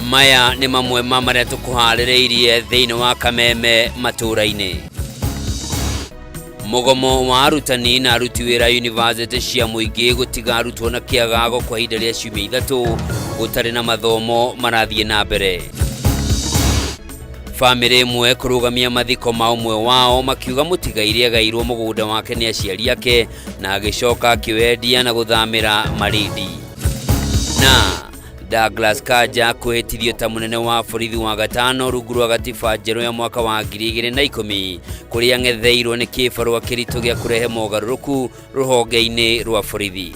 Maya nĩ mamwe ma marĩa tũkũharĩrĩirie thĩinĩ wa kameme matũũra-inĩ. Mũgomo wa arutani na aruti wĩra yunivasĩtĩ cia mũingĩ gũtiga arutwo na kĩagago kwa ihinda rĩa ciumia ithatũ gũtarĩ na mathomo marathiĩ na mbere. Bamĩrĩ ĩmwe kũrũgamia mathiko ma ũmwe wao makiuga mũtigairĩ agairwo mũgũnda wake nĩ aciari ake na agĩcoka akĩwendia na gũthamĩra Malindi. Na Douglas Kanja kwĩhĩtithio ta mũnene wa borithi wa gatano rungu rwa gatiba njerũ ya mwaka wa 2010 kũrĩa ang'etheirwo nĩ kĩbarũa kĩritũ gĩa kũrehe mogarũrũku rũhonge-inĩ rwa borithi.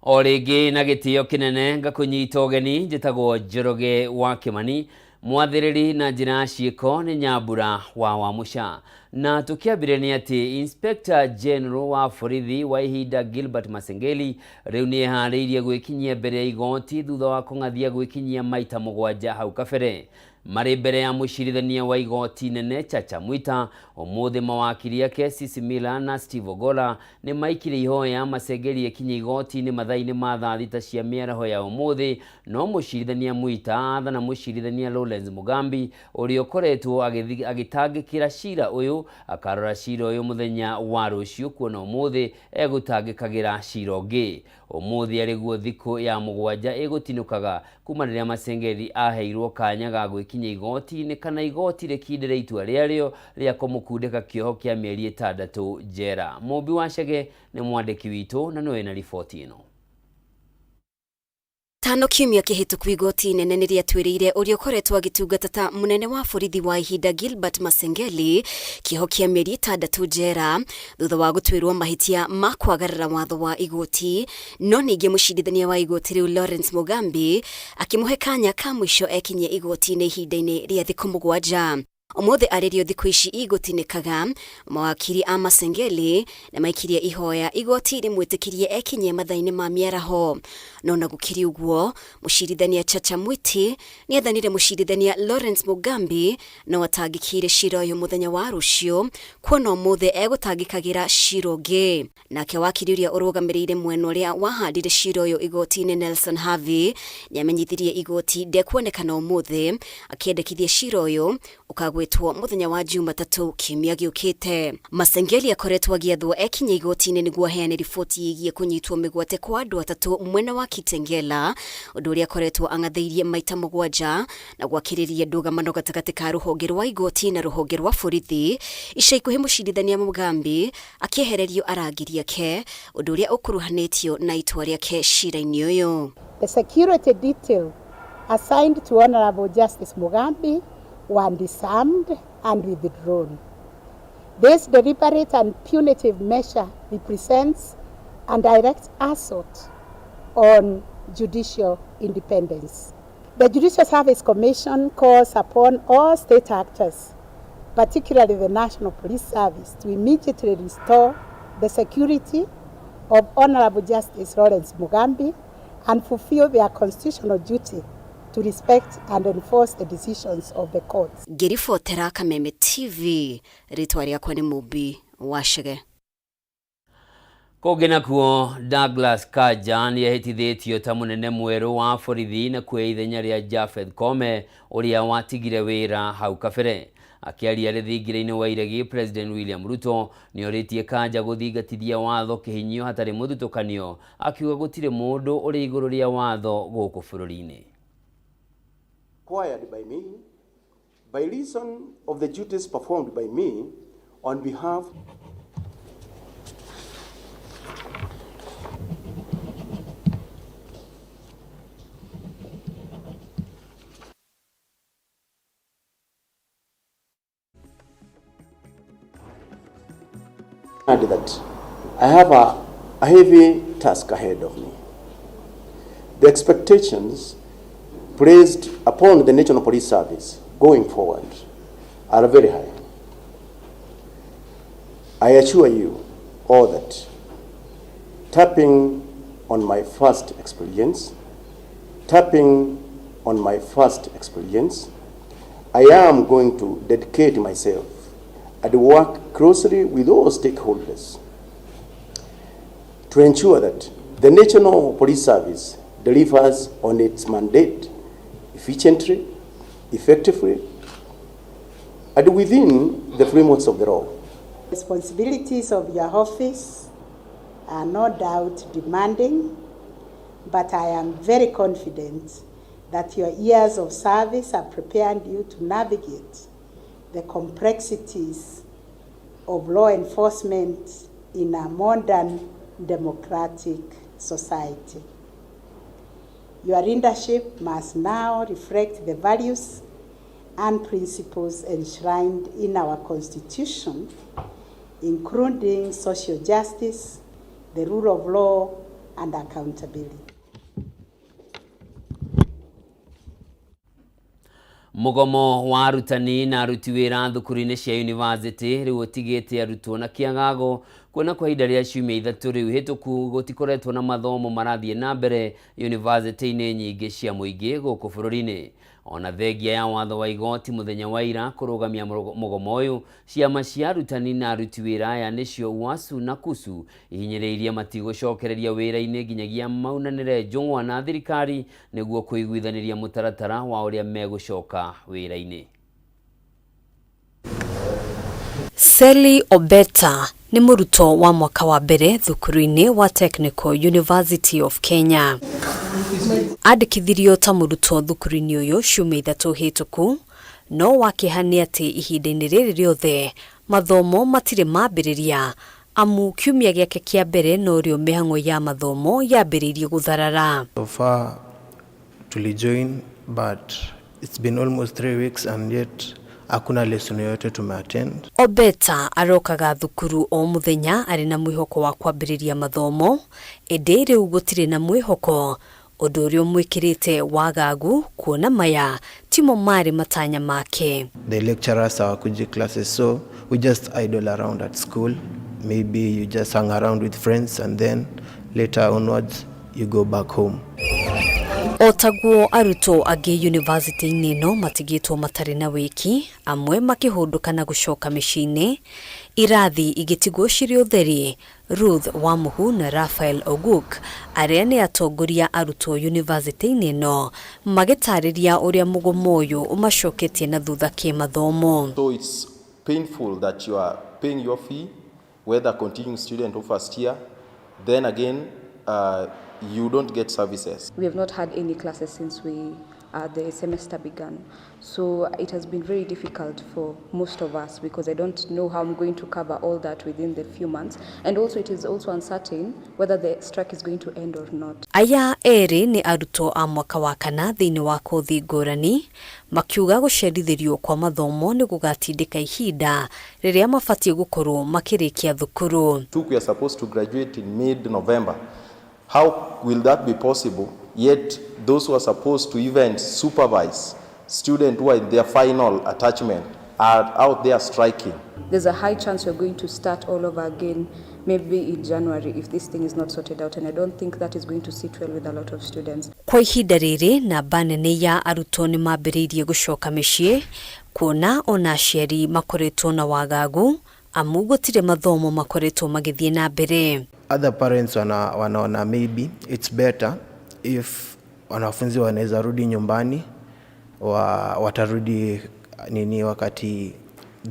O rĩngĩ na gĩtĩo kĩnene ngakũnyita ũgeni, njĩtagwo Njoroge wa Kĩmani, mwathĩrĩri na njĩra ya ciĩko nĩ Nyambura wa Wamũca. Na tũkĩambĩrĩria nĩ atĩ Inspector General wa borithi wa ihinda Gilbert Masengeli rĩu nĩ eharĩirie gwĩkinyia mbere ya igoti thutha wa kũng'athia gwĩkinyia maita mũgwanja hau kabere. Marĩ mbere ya mũcirithania wa igoti nene Chacha Mwita, ũmũthĩ mawakiri ake Sisi Miller na Steve Ogolla nĩ maikirie ihoya Masengeli ekinye igoti-inĩ mathaa-inĩ ma thaa thita cia mĩaraho ya ũmũthĩ, no mũcirithania Mwita athana mũcirithania Lawrence Mugambi ũrĩa ũkoretwo agĩtangĩkĩra cira ũyũ akarora cira ũyũ mũthenya wa rũciũ kuona ũmũthĩ egũtangĩkagĩra cira ũngĩ. Ũmũthĩ arĩ guo thikũ ya mũgwanja ĩgũtinũkaga kuma rĩrĩa Masengeli aheirwo kanya ga gwĩkinyia igoti-inĩ kana igoti rĩkindĩre itua rĩarĩo rĩa kũmũkundĩka kĩoho kĩa mĩeri ĩtandatũ njera. Mũmbi wa Chege nĩ mwandĩki witũ na nĩwe wĩna riboti ĩno. Tano kiumia kĩhĩtũku igoti inene nĩ rĩatuĩrĩire ũrĩa ũkoretwo agĩtungata ta mũnene wa borithi wa ihinda Gilbert Masengeli kĩoho kĩa mĩeri ĩtandatũ njera thutha wa gũtuĩrwo mahĩtia ma kwagarara watho wa igoti. No ningĩ mũcirithania wa igoti rĩu Lawrence Mugambi akĩmũhe kanya ka mũico ekinyie igoti-inĩ ihinda-inĩ rĩa thikũ mũgwanja. Ũmũthĩ arĩ rĩo thikũ ici igũtinĩkaga, mawakiri a Masengeli nĩ maikirie ihoya igoti rĩmwĩtĩkĩrie ekinyie mathaa-inĩ ma mĩaraho. No na gũkĩrĩ ũguo, mũcirithania Chacha Mwiti nĩ athanire mũcirithania Lawrence Mugambi no atangĩkĩire cira ũyũ mũthenya wa rũciũ, kuona ũmũthĩ egũtangĩkagĩra cira ũngĩ. Nake wakiri ũrĩa ũrũgamĩrĩire mwena ũrĩa wahandire cira ũyũ igoti-inĩ Nelson Havi nĩamenyithirie igoti ndekuonekana ũmũthĩ, akĩendekithia cira ũyũ ũkagwetwo mũthenya wa Jumatatũ kiumia gĩũkĩte. Masengeli akoretwo agĩathwo ekinye igoti-inĩ nĩguo aheane riboti ĩgiĩ kũnyitwo mĩgwate kwa andũ atatũ mwena wa Kitengela, ũndũ ũrĩa akoretwo ang'athĩirie maita mũgwanja na gwakĩrĩria ndũgamano gatagatĩ ka rũhonge rwa igoti na rũhonge rwa borithi. Ica ikuhĩ mũcirithania Mugambi akĩehererio arangĩri ake, ũndũ ũrĩa ũkuruhanĩtio na itua rĩake cira-inĩ ũyũ. The security detail assigned to Honorable Justice Mugambi were disarmed and withdrawn. This deliberate and punitive measure represents a direct assault on judicial independence. The Judicial Service Commission calls upon all state actors, particularly the National Police Service, to immediately restore the security of Honorable Justice Lawrence Mugambi and fulfill their constitutional duty to respect and enforce the decisions of the courts. Ngĩribotera Kameme TV, rĩtwa rĩakwa nĩ Mũmbi wa Chege. Kũngĩ nakuo, Douglas Kanja nĩ ehĩtithĩtio ta mũnene mwerũ wa borithi na kuoya ithenya rĩa Japheth Koome ũrĩa watigire wĩra hau kabere. Akĩaria arĩ thingira-inĩ wa iregi, President William Ruto nĩ orĩtie Kanja gũthingatithia watho kĩhinyio hatarĩ mũthutũkanio, akiuga gũtirĩ mũndũ ũrĩ igũrũ rĩa watho gũkũ bũrũri-inĩ. Acquired by me by reason of the duties performed by me on behalf add that I have a heavy task ahead of me. The expectations placed upon the National Police Service going forward are very high. I assure you all that tapping on my first experience, tapping on my first experience, I am going to dedicate myself and work closely with all stakeholders to ensure that The National Police Service delivers on its mandate efficiently, effectively, and within the frameworks of the law. Responsibilities of your office are no doubt demanding, but I am very confident that your years of service have prepared you to navigate the complexities of law enforcement in a modern democratic society. Your leadership must now reflect the values and principles enshrined in our Constitution, including social justice, the rule of law, and accountability. Mũgomo wa arutani na aruti wĩra thukuru-inĩ cia yunivasĩtĩ rĩu ũtigĩte arutwo na kĩagago kuona kwa ihinda rĩa ciumia ithatũ rĩu hĩtũku gũtikoretwo na mathomo marathiĩ na mbere yunivasĩtĩ-inĩ nyingĩ cia mũingĩ gũkũ bũrũri-inĩ. Ona thengia ya watho wa igoti mũthenya wa ira kũrũgamia mũgomo ũyũ, ciama cia arutani na aruti wĩra aya nĩcio UASU na KUSU ihinyĩrĩirie matigũcokereria wĩra-inĩ nginyagia maunanĩre njũng'wa na thirikari nĩguo kũiguithanĩria mũtaratara wa ũrĩa megũcoka wĩra-inĩ. Sally Obeta nĩ mũrutwo wa mwaka wa mbere thukuru-inĩ wa Technical University of Kenya. Andĩkithirio ta mũrutwo thukuru-inĩ ũyũ ciumia ithatũ hĩtũku, no wakĩeha nĩ atĩ ihinda-inĩ rĩrĩ rĩothe mathomo matirĩ mambĩrĩria amu kiumia gĩake kĩa mbere norĩo mĩhang'o ya mathomo yambĩrĩirie gũtharara. So far tulijoin, but it's been almost 3 weeks and yet hakuna lesson yoyote tumeattend. Obeta arokaga thukuru o mũthenya arĩ na mwĩhoko wa kwambĩrĩria mathomo, ĩndĩ rĩu gũtirĩ na mwĩhoko, ũndũ ũrĩa ũmwĩkĩrĩte wagagu kuona maya timo marĩ matanya make. The lecturers hawakuji classes, so we just idle around at school. Maybe you just hang around with friends and then later onwards you go back home. O taguo arutwo angĩ yunivasĩtĩ-inĩ ĩno matigĩtwo matarĩ na wĩki, amwe makĩhũndũka na gũcoka mĩciĩ-inĩ, irathi igĩtigwo cirĩ ũtheri. Ruth Wamuhu na Raphael Oguk arĩa nĩ atongoria arutwo yunivasĩtĩ-inĩ ĩno magĩtarĩria ũrĩa mũgomo ũyũ ũmacoketie na thutha kĩmathomo. So it's painful that you are paying your fee, whether continuing student or first year, then again, you don't get services. We have not had any classes since we the semester began. So it has been very difficult for most of us because I don't know how I'm going to cover all that within the few months. And also it is also uncertain whether the strike is going to end or not. Aya erĩ nĩ arutwo a mwaka wa kana thĩinĩ wa kothi ngũrani makiuga gũcerithĩrio kwa mathomo nĩ gũgatindĩka ihinda rĩrĩa mabatiĩ gũkorwo makĩrĩkia thukuru. Took we are supposed to graduate in mid-November. How will that be possible? Yet those who are supposed to even supervise students who are in their final attachment are out there striking. There's a high chance we're going to start all over again, maybe in January, if this thing is not sorted out. And I don't think that is going to sit well with a lot of students. Kwa ihinda rĩrĩ namba nene ya arutwo nĩ mambĩrĩirie gũcoka mĩciĩ kuona ona aciari makoretwo na wagagu amu gũtirĩ mathomo makoretwo magĩthiĩ na mbere. Other parents wanaona maybe it's better if wanafunzi wanaweza rudi nyumbani watarudi nini wakati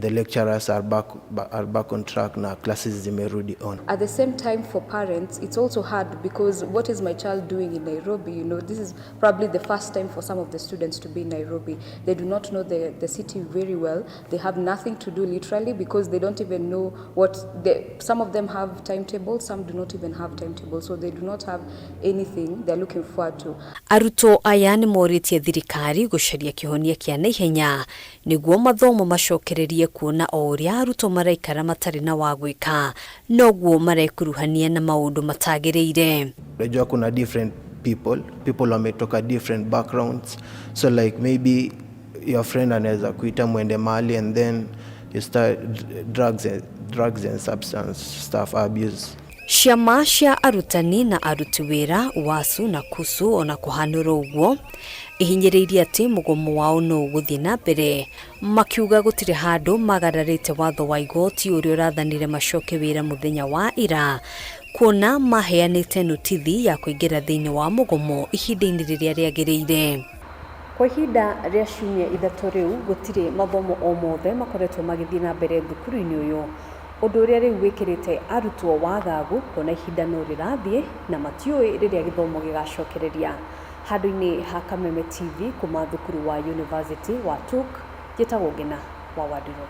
the lecturers are back on track na classes zimerudi on. At the same time, for parents, it's also hard because what is my child doing in Nairobi? This is probably the first time for some of the students to be in Nairobi. They do not know the city very well. They have nothing to do literally because they don't even know what they, some of them have timetables, some do not even have timetables. So they do not have anything they're looking forward to. Arutwo aya nĩ morĩtie thirikari gũcaria kĩhonia kĩa naihenya nĩguo mathomo macokererie kuona o ũrĩa arutwo maraikara matarĩ na wa gwĩka noguo marekuruhania na maũndũ matagĩrĩire. Unajua kuna different people, people wametoka different backgrounds, so like maybe your friend anaweza kuita mwende mahali and then you start drugs and substance stuff abuse. Ciama cia arutani na aruti wĩra UASU na KUSU ona kũhanũra ũguo ihinyĩrĩirie atĩ mũgomo wao no ũgũthiĩ na mbere makiuga gũtirĩ handũ magararĩte watho wa igoti ũrĩa ũrathanire macoke wĩra mũthenya wa ira. Kuona maheanĩte notithi ya kũingĩra thĩinĩ wa mũgomo ihinda-inĩ rĩrĩa rĩagĩrĩire. Kwa ihinda rĩa ciumia 3 rĩu gũtirĩ mathomo o mothe makoretwo magĩthiĩ na mbere thukuru-inĩ ũyũ, ũndũ ũrĩa rĩu wĩkĩrĩte arutwo wagagu kuona ihinda no rĩrathiĩ na matiũĩ rĩrĩa gĩthomo gĩgacokereria. Handũ-inĩ ha Kameme TV kuma thukuru wa University wa TUK, njĩtagwo Ngina wa Wandirũ.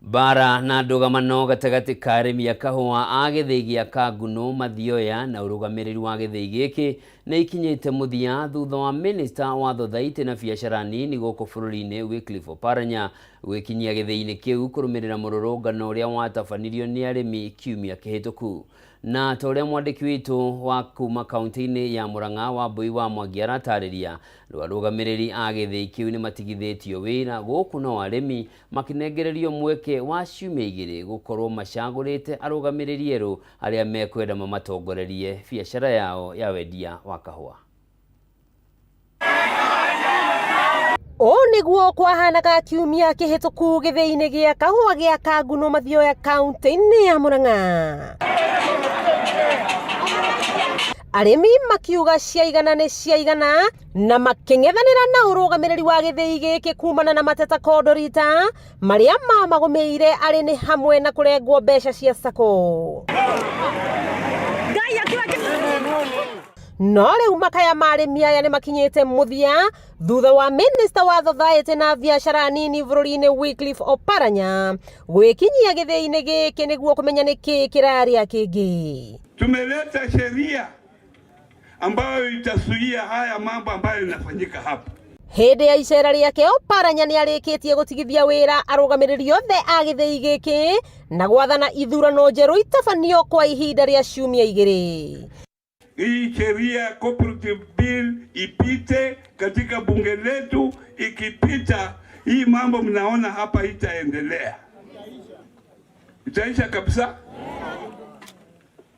Mbara na ndũgamano gatagatĩ ka arĩmi a kahũa a gĩthĩi gĩa Kanguno Mathioya na ũrũgamĩrĩri wa gĩthĩi gĩkĩ nĩ ikinyĩte mũthia thutha wa minista wa thothaitĩ na biacara nini gũkũ bũrũri-inĩ Wycliffe Oparanya gwĩkinyia gĩthĩi-inĩ kĩu kũrũmĩrĩra mũrũrũngano ũrĩa watabanirio nĩ arĩmi kiumia kĩhĩtũku. Na ta ũrĩa mwandĩki witũ wa kuma kaunti-inĩ ya Murang'a Wambui wa Mwangi aratarĩria, arũgamĩrĩri a gĩthĩi kĩu nĩ matigithĩtio wĩra gũkũ no arĩmi makinengererio mweke wa ciumia 2 gũkorwo macagũrĩte arũgamĩrĩri erũ arĩa mekwenda mamatongorerie biacara yao ya wendia wa kahũa. Ũũ nĩguo kwahanaga kiumia kĩhĩtũku gĩthĩi-inĩ gĩa kahũa gĩa Kanguno Mathioya kaunti-inĩ ya Murang'a. Arĩmi makiuga ciaigana nĩ ciaigana na makĩng'ethanĩra na ũrũgamĩrĩri wa gĩthĩi gĩkĩ kumana na mateta kondorita marĩa mamagũmĩire arĩ nĩ hamwe na kũrengwo mbeca cia sacco. No rĩu makaya ma arĩmi aya nĩ makinyĩte mũthia thutha wa minista wa thothaitĩ na biacara nini bũrũri-inĩ Wycliffe Oparanya gwĩkinyia gĩthĩi-inĩ gĩkĩ nĩguo kũmenya nĩkĩ kĩrarĩa kĩngĩ. Tumeleta sheria ambayo itazuia haya mambo ambayo yanafanyika hapa. Hĩndĩ ya icera rĩake Oparanya nĩ arĩkĩtie gũtigithia wĩra arũgamĩrĩri othe a gĩthĩi gĩkĩ na gwathana ithurano njerũ itabanio kwa ihinda rĩa ciumia 2. Hii sheria cooperative bill ipite katika bunge letu. Ikipita hii mambo mnaona hapa itaendelea, itaisha kabisa.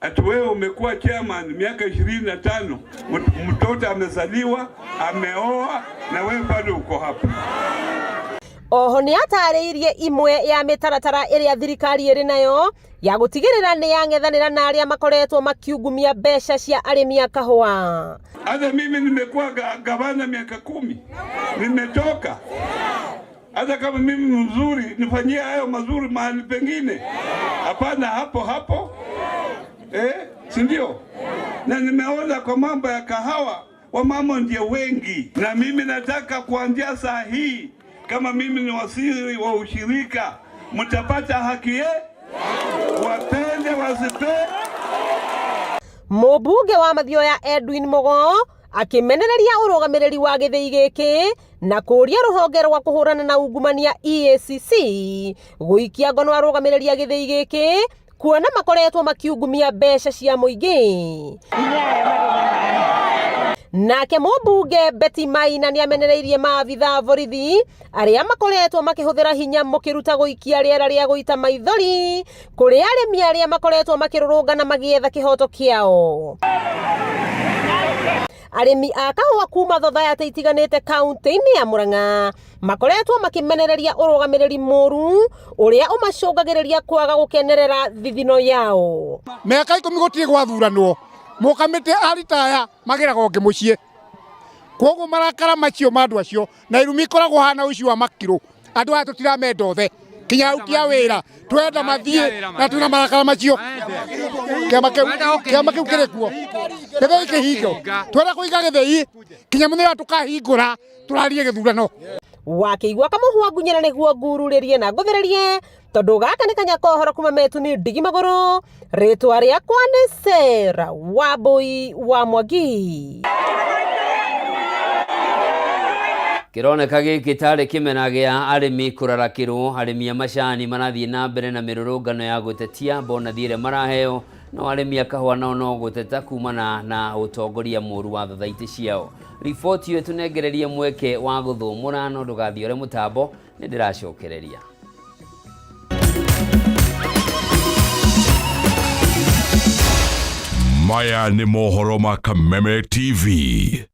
Ati wewe umekuwa chairman miaka 25, mtoto amezaliwa, ameoa na wewe bado uko hapa. Oho nĩ atarĩirie imwe ya mĩtaratara ĩrĩa thirikari ĩrĩ nayo ya gũtigĩrĩra nĩ yang'ethanĩra na arĩa makoretwo makiungumia mbeca cia arĩmi a kahũa. Hata mimi nimekuwa gavana miaka 10, nimetoka. Hata kama mimi mzuri nifanyie hayo mazuri mahali pengine, hapana hapo hapo. Si ndio? Na nimeona kwa mambo ya kahawa wamama ndio wengi, na mimi nataka kuanzia saa hii kama mimi ni waziri wa ushirika, mtapata haki wapende wasipe. Mũmbunge wa Mathioya Edwin Mugo akĩmenereria ũrũgamĩrĩri wa gĩthĩi gĩkĩ na kũũria rũhonge rwa kũhũrana na ungumania EACC gũikia ngono arũgamĩrĩri a gĩthĩi gĩkĩ kuona makoretwo makiungumia mbeca cia mũingĩ. Nake mũmbunge Betty Maina nĩamenereirie maabitha a borithi arĩa makoretwo makĩhũthĩra hinya mũkĩruta gũikia rĩera rĩa gũita maithori kũrĩ arĩmi arĩa makoretwo makĩrũrũngana magĩetha kĩhoto kĩao. Arĩmi a kahũa kuma thothaitĩ itiganĩte kaunti-inĩ ya Murang'a makoretwo makĩmenereria ũrũgamĩrĩri mũru ũrĩa ũmacũngagĩrĩria kwaga gũkenerera thithino yao. Mĩaka 10 gũtirĩ gwathuranwo, mũkamĩtĩ aritaya magĩragwo ũngĩ mũciĩ. Kwoguo marakara macio ma andũ acio na irumi ikoragwo hana ũici wa makirũ. Andũ aya tũtiramenda othe kinya aruti a wĩra twenda mathiĩ na twĩna marakara macio. Kĩama kĩu kĩrĩ kuo gĩthĩi kĩhingo, twenda kũiga gĩthĩi kinya mũthenya tũkahingũra tũrarie gĩthurano. Wakĩigua kamũhwa ngunyĩra nĩguo ngururĩrie na ngũthĩrĩrie tondũ gaka nĩ kanya kohoro kuma metu nĩ ndigi magũrũ. Rĩtwa rĩakwa nĩ Sarah Wambui wa Mwangi. Kĩroneka gĩkĩ tarĩ kĩmera gĩa arĩmi kũrarakĩrwo. Arĩmi a macani marathiĩ na mbere na mĩrũrũngano ya gũtetia bonathi ĩrĩa maraheo, no arĩmi a kahũa nao no gũteta kumana na ũtongoria mũru wa thothaitĩ ciao. Riboti ĩyo ĩtũnengererie mweke wa gũthũmũra, no ndũgathiore mũtambo, nĩ ndĩracokereria. Maya nĩ mohoro ma Kameme TV.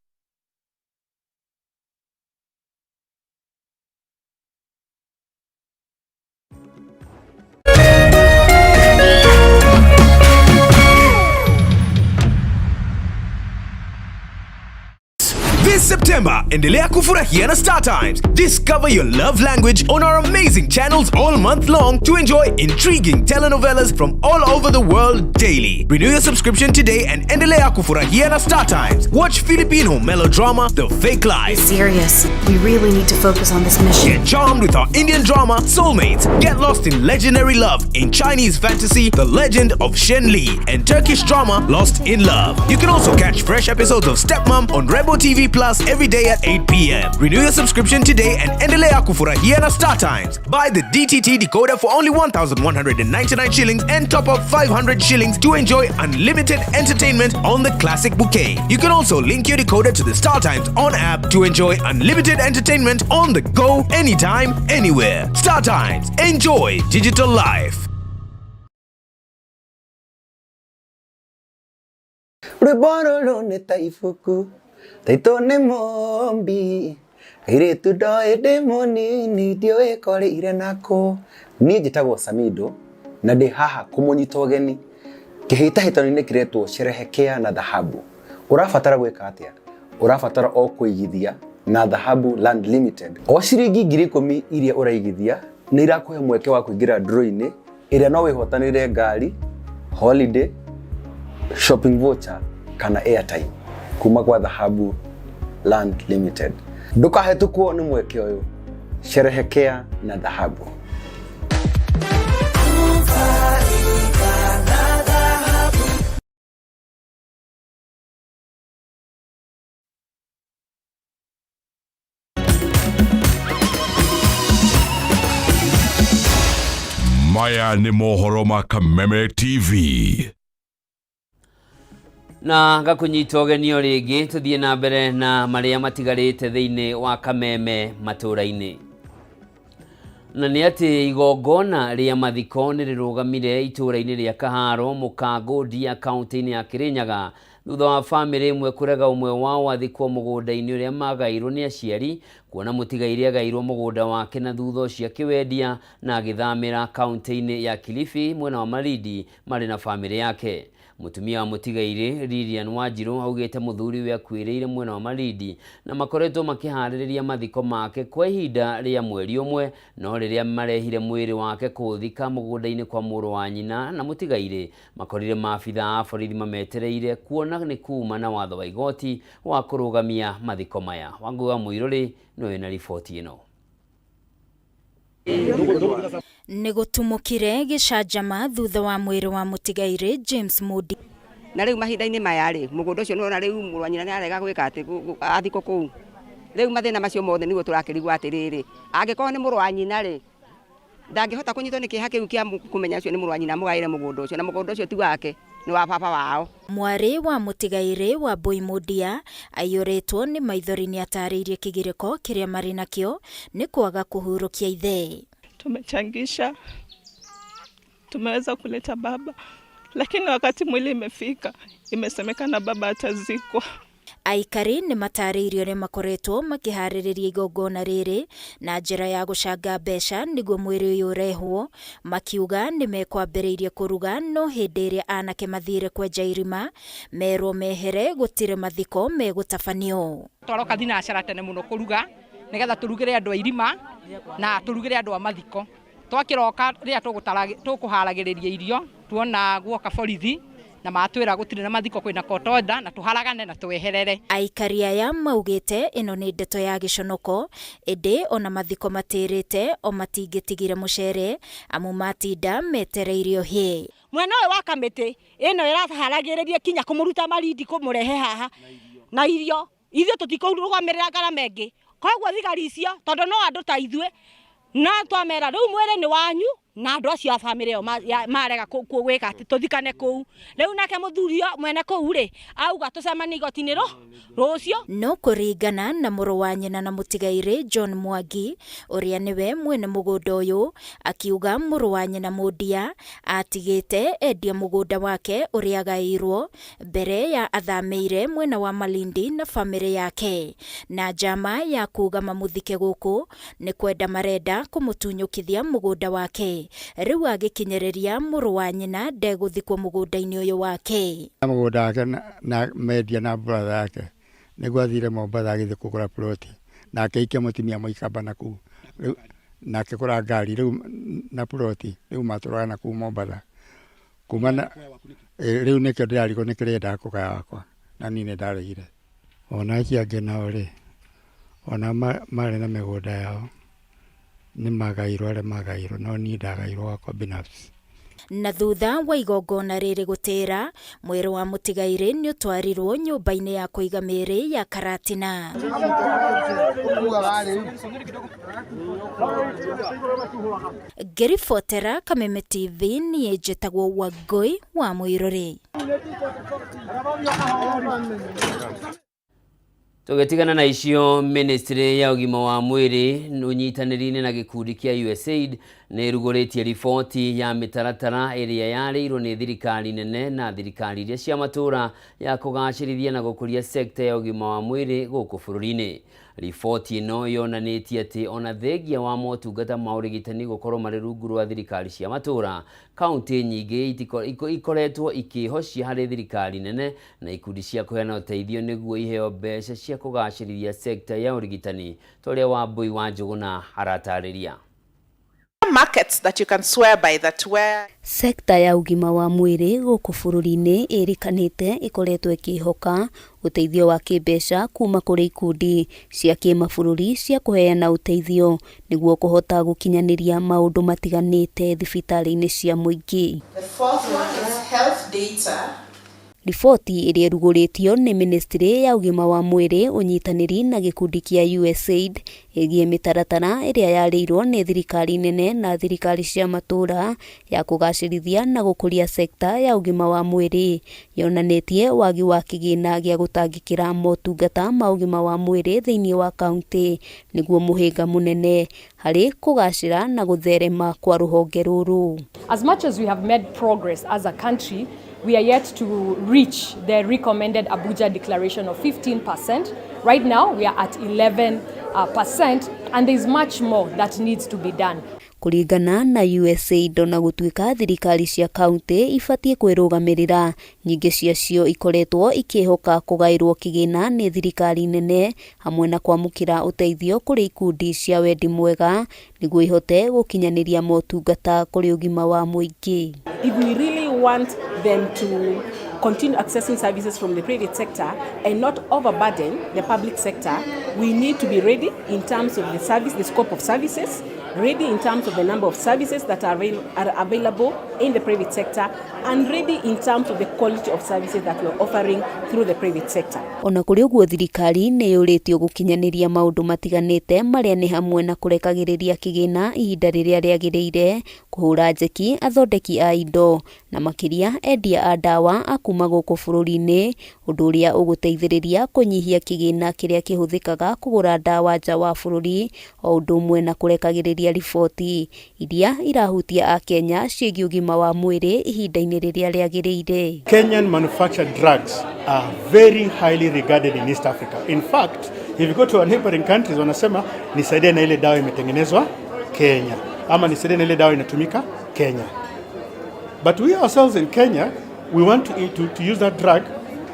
This September, endelea kufurahia na Star Times. Discover your love language on our amazing channels all month long to enjoy intriguing telenovelas from all over the world daily. Renew your subscription today and endelea kufurahia na Star Times. Watch Filipino melodrama The Fake Life. Serious. We really need to focus on this mission. Get charmed with our Indian drama Soulmates. Get lost in legendary love in Chinese fantasy The Legend of Shen Li and Turkish drama Lost in Love. You can also catch fresh episodes of Stepmom on Rebel TV Plus every day at 8 p.m. Renew your subscription today and endelea kufurahia na Star Times. Buy the DTT decoder for only 1,199 shillings and top up 500 shillings to enjoy unlimited entertainment on the classic bouquet. You can also link your decoder to the Star Times on app to enjoy unlimited entertainment on the go, anytime, anywhere. Star Times. Enjoy digital life. Rwĩmbo rũrũ nĩ ta ibuku taitũ nĩ mũmbi airĩtu ndoĩ ndĩ mũnini ndiũĩ koreire nakũ. Niĩ njĩtagwo Samido na ndĩ haha kũmũnyita ũgeni kĩhĩtahĩtano-inĩ kĩretwo Sherehekea na Dhahabu. Ũrabatara gwĩka atĩa? Ũrabatara o kũigithia na Dhahabu Land Limited. O ciringi 10,000 iria ũraigithia nĩ irakũhe mweke wa kũingĩra draw-inĩ ĩrĩa no wĩhotanĩre ngari, holiday, shopping voucher kana airtime kuma kwa Dhahabu Land Limited. Ndũkahetũkwo nĩ mweke ũyũ. Sherehekea na Dhahabu. Maya nĩ mohoro ma Kameme TV. Na ngakũnyita ũgeni o rĩngĩ tũthiĩ na mbere na marĩa matigarĩte thĩinĩ wa Kameme matũũra-inĩ. Na nĩ atĩ igongona rĩa mathiko nĩ rĩrũgamire itũũra-inĩ rĩa Kaharo Mũkangũ Ndia kaũntĩ-inĩ ya Kĩrĩnyaga thutha wa bamĩrĩ ĩmwe kũrega ũmwe wao athikwo mũgũnda-inĩ ũrĩa magairwo nĩ aciari kuona mũtigairĩ agairwo mũgũnda wake na thutha ũcio akĩwendia na agĩthamĩra kaũntĩ-inĩ ya Kilifi mwena wa Malindi marĩ na bamĩrĩ yake. Mũtumia wa mũtigairĩ Lilian Wanjiru augĩte mũthuriwe akuĩrĩire mwena wa Malindi na makoretwo makĩharĩrĩria mathiko make kwa ihinda rĩa mweri ũmwe, no rĩrĩa marehire mwĩrĩ wake kũũthika mũgũnda-inĩ kwa mũrũ wa nyina na mũtigairĩ makorire maabitha a borithi mametereire kuona nĩ kuma na watho wa igoti wa kũrũgamia mathiko maya. Wangũi wa Mũirũrĩ nĩwe wĩna riboti ĩno. Nĩ gũtumũkire gĩcanjama thutha wa mwĩrĩ wa mũtigairĩ James Moody. Na rĩu mahinda-inĩ maya rĩ, mũgũnda ũcio nĩwona rĩu mũrũ wa nyina nĩ arega gwĩka atĩ athikwo kũu. Rĩu mathĩna macio mothe nĩguo tũrakĩrigwo atĩrĩrĩ, angĩkorwo nĩ mũrũ wa nyina rĩ, ndangĩhota kũnyitwo nĩ kĩeha kĩu kĩa kũmenya ũcio nĩ mũrũ wa nyina amũgaĩre mũgũnda ũcio, na mũgũnda ũcio ti wake, nĩ wa baba wao. Mwarĩ wa mũtigairĩ wa Mbui Mundia aiyũrĩtwo nĩ maithori nĩ atarĩirie kĩgirĩko kĩrĩa marĩ nakĩo nĩ kwaga kũhurũkia ithe. Tumechangisha, tumeweza kuleta baba, lakini wakati mwili imefika, imesemekana baba atazikwa. Aikari nĩ matarĩirio ũrĩa makoretwo makĩharĩrĩria igongona rĩrĩ na njĩra ya gũcanga mbeca nĩguo mwĩrĩ ũyũ ũrehwo, makiuga nĩ mekwambĩrĩirie kũruga no hĩndĩ ĩrĩa anake mathire kwenja irima merwo mehere gũtirĩ mathiko megũtabanio. Twaroka thinacara tene mũno kũruga nĩgetha tũrugĩre andũ a irima na tũrugĩre andũ a mathiko. Twakĩroka rĩrĩa tũkũharagĩrĩria irio tuona guoka borithi na matwĩra gũtirĩ na mathiko kwĩna court order na tũharagane na tweherere. Aikari aya maugĩte ĩno nĩ ndeto ya gĩconoko ĩndĩ ona mathiko matĩrĩte o matingĩtigire mũcere amu matinda metereire ũhĩe. Mwena ũyũ wa kamĩtĩ ĩno ĩraharagĩrĩria kinya kũmũruta Malindi kũmũrehe haha na irio ithuĩ tũtikũrũgamĩrĩra ngarama ĩngĩ, koguo thigari icio tondũ no andũ ta ithuĩ na twamera rĩu mwĩrĩ nĩ wanyu na andũ acio a bamĩrĩ ĩyo marega gwĩka atĩ tũthikane kũu. Rĩu nake mũthuri mwene kũu rĩ auga tũcemanie igoti-inĩ rũciũ. No kũringana na mũrũ wa nyina na mũtigairĩ John Mwangi ũrĩa nĩwe mwene mũgũnda ũyũ, akiuga mũrũ wa nyina Mundia atigĩte endia mũgũnda wake ũrĩa agaĩirwo mbere ya athamĩire mwena wa Malindi na bamĩrĩ yake, na njama ya kuga mamũthike gũkũ nĩ kwenda marenda kũmũtunyũkithia mũgũnda wake. Rĩu agĩkinyĩrĩria mũrũ wa nyina ndegũthikwo mũgũnda-inĩ ũyũ wake. Mũgũnda wake na mendia na brother yake Nĩguo athire Mombatha agĩthiĩ kũgũra ploti na akĩhikia mũtumia mũikamba na kũu rĩu na akĩgũra ngari rĩu na ploti rĩu matũraga na kũu Mombatha. Kuma na rĩu nĩkĩo ndĩrarigwo nĩ kĩrĩa endaga kũgaya wakwa na niĩ nĩ ndaregire. Ona acio angĩ nao rĩ, ona marĩ na mĩgũnda yao nĩ magairwo arĩa magairwo no niĩ ndagairwo wakwa binafsi. Na thutha wa igongona rĩrĩ gũtĩra, mwĩrĩ wa mũtigairĩ nĩ ũtwarirwo nyũmba-inĩ ya kũiga mĩĩrĩ ya Karatina. Ngĩribotera Kameme TV niĩ njĩtagwo Wangũi wa Mũirũrĩ. Tũgĩtigana na icio, ministry ya ũgima wa mwĩrĩ ũnyitanĩri-inĩ na gĩkundi kĩa USAID nĩ ĩrugũrĩtie riboti ya mĩtaratara ĩrĩa yarĩirwo nĩ thirikari nene na thirikari iria cia matũũra ya kũgacĩrithia na gũkũria sekta ya ũgima wa mwĩrĩ gũkũ bũrũri-inĩ. Riboti ĩno yonanĩtie atĩ ona thengia wa motungata ma ũrigitani gũkorwo marĩ rungu rwa thirikari cia matũũra, Kauntĩ nyingĩ ikoretwo ikĩĩhocia harĩ thirikari nene na ikundi cia kũheana ũteithio nĩguo iheo mbeca cia kũgacĩrithia sekta ya ũrigitani, ta ũrĩa Wambũi wa Njũgũna aratarĩria. Markets that you can swear by that where. Sekta ya ũgima wa mwĩrĩ gũkũ bũrũri-inĩ ĩrĩkanĩte ĩkoretwo ĩkĩhoka ũteithio wa kĩmbeca kuma kũrĩ ikundi cia kĩmabũrũri cia kũheana ũteithio nĩguo kũhota gũkinyanĩria maũndũ matiganĩte thibitarĩ-inĩ cia mũingĩ. The fourth one is health data. Riboti ĩrĩa ĩrugũrĩtio nĩ mĩnĩstrĩ ya ũgima wa mwĩrĩ, ũnyitanĩri na gĩkundi kĩa USAID ĩgiĩ mĩtaratara ĩrĩa yarĩirwo nĩ thirikari nene na thirikari cia matũũra ya kũgacĩrithia na gũkũria sekta ya ũgima wa mwĩrĩ yonanĩtie wagi wa kĩgĩna gĩa gũtangĩkĩra motungata ma ũgima wa mwĩrĩ thĩinĩ wa kauntĩ nĩguo mũhĩnga mũnene harĩ kũgacĩra na gũtherema kwa rũhonge rũrũ. As much as we have made progress as a country, we are yet to reach the recommended Abuja Declaration of 15%. Right now, we are at 11% and there is much more that needs to be done. Kũringana na USAID, ona gũtuĩka thirikari cia kauntĩ ibatiĩ kwĩrũgamĩrĩra, nyingĩ ciacio ikoretwo ikĩhoka kũgaĩrwo kĩgĩna nĩ thirikari nene hamwe na kwamũkĩra ũteithio kũrĩ ikundi cia wendi mwega nĩguo ihote gũkinyanĩria motungata kũrĩ ũgima wa mũingĩ. If we really want them to continue accessing services from the private sector and not overburden the public sector, we need to be ready in terms of the service, the scope of services, ready in terms of the number of services that are, are available in the private sector, and ready in terms of the quality of services that we're offering through the private sector. Ona kũrĩ ũguo thirikari nĩ yũrĩtio gũkinyanĩria maũndũ matiganĩte marĩa nĩ hamwe na kũrekagĩrĩria kĩgĩna ihinda rĩrĩa rĩagĩrĩire, kũhũra njeki athondeki a indo na makĩria endia a ndawa a kuma gũkũ bũrũri-inĩ, ũndũ ũrĩa ũgũteithĩrĩria kũnyihia kĩgĩna kĩrĩa kĩhũthĩkaga kũgũra ndawa nja wa bũrũri o ũndũ ũmwe na kũrekagĩrĩria riboti iria irahutia Akenya ciĩgiĩ ũgima wa mwĩrĩ ihinda-inĩ rĩrĩa rĩagĩrĩire. Kenyan manufactured drugs are very highly regarded in East Africa. In fact, if you go to our neighboring countries wanasema nisaidie na ile dawa imetengenezwa Kenya ama nisaidie na ile dawa inatumika Kenya. But we ourselves in Kenya, we want to, to, to use that drug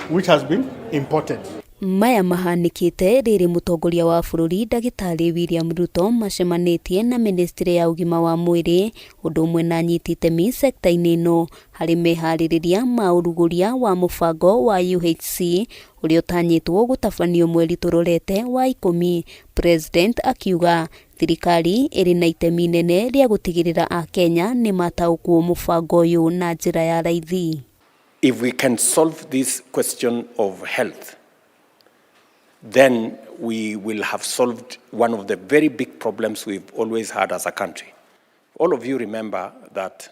which has been imported. Maya mahanĩkĩte rĩrĩ mũtongoria wa bũrũri ndagĩtarĩ William Ruto macemanĩtie na mĩnĩstrĩ ya ũgima wa mwĩrĩ ũndũ ũmwe na anyiti itemi sekta-inĩ ĩno harĩ meharĩrĩria ma ũrugũria wa mũbango wa UHC ũrĩa ũtanyĩtwo gũtabanio mweri tũrorete wa ikũmi, President akiuga thirikari ĩrĩ na itemi inene rĩa gũtigĩrĩra Akenya nĩ mataũkwo mũbango ũyũ na njĩra ya raithi. If we can solve this question of health, then we will have solved one of the very big problems we've always had as a country. All of you remember that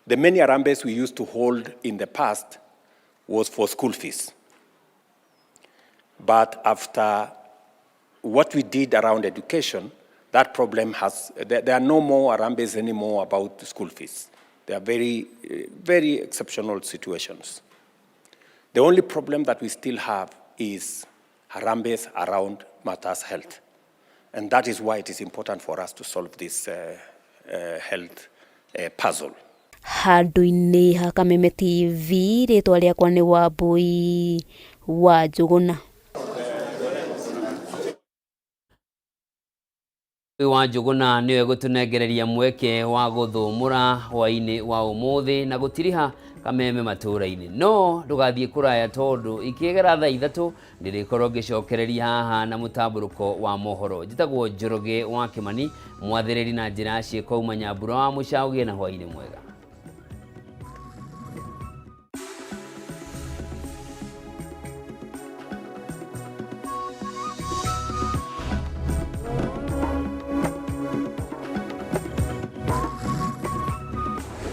the many harambees we used to hold in the past was for school fees. But after what we did around education, that problem has, there, there are no more harambees anymore about school fees. They are very, very exceptional situations. The only problem that we still have is harambees around matters health. And that is why it is important for us to solve this uh, uh, health uh, puzzle. Handũ-inĩ ha Kameme TV, rĩtwa rĩakwa nĩ Wambũi wa Njũgũna. Wa Njũgũna nĩwe gũtũnengereria mweke wa gũthũmũra hwaĩ-inĩ wa ũmũthĩ na gũtiriha kameme matũũra-inĩ. No ndũgathiĩ kũraya tondũ ikĩgera thaa 3 ndĩrĩkorwo ngĩcokereria haha na mũtambũrũko wa mohoro. Njĩtagwo Njoroge wa Kĩmani, mwathĩrĩri na njĩra ya ciĩko uma Nyambura wa Mũcaũgĩe na hwaĩ-inĩ mwega.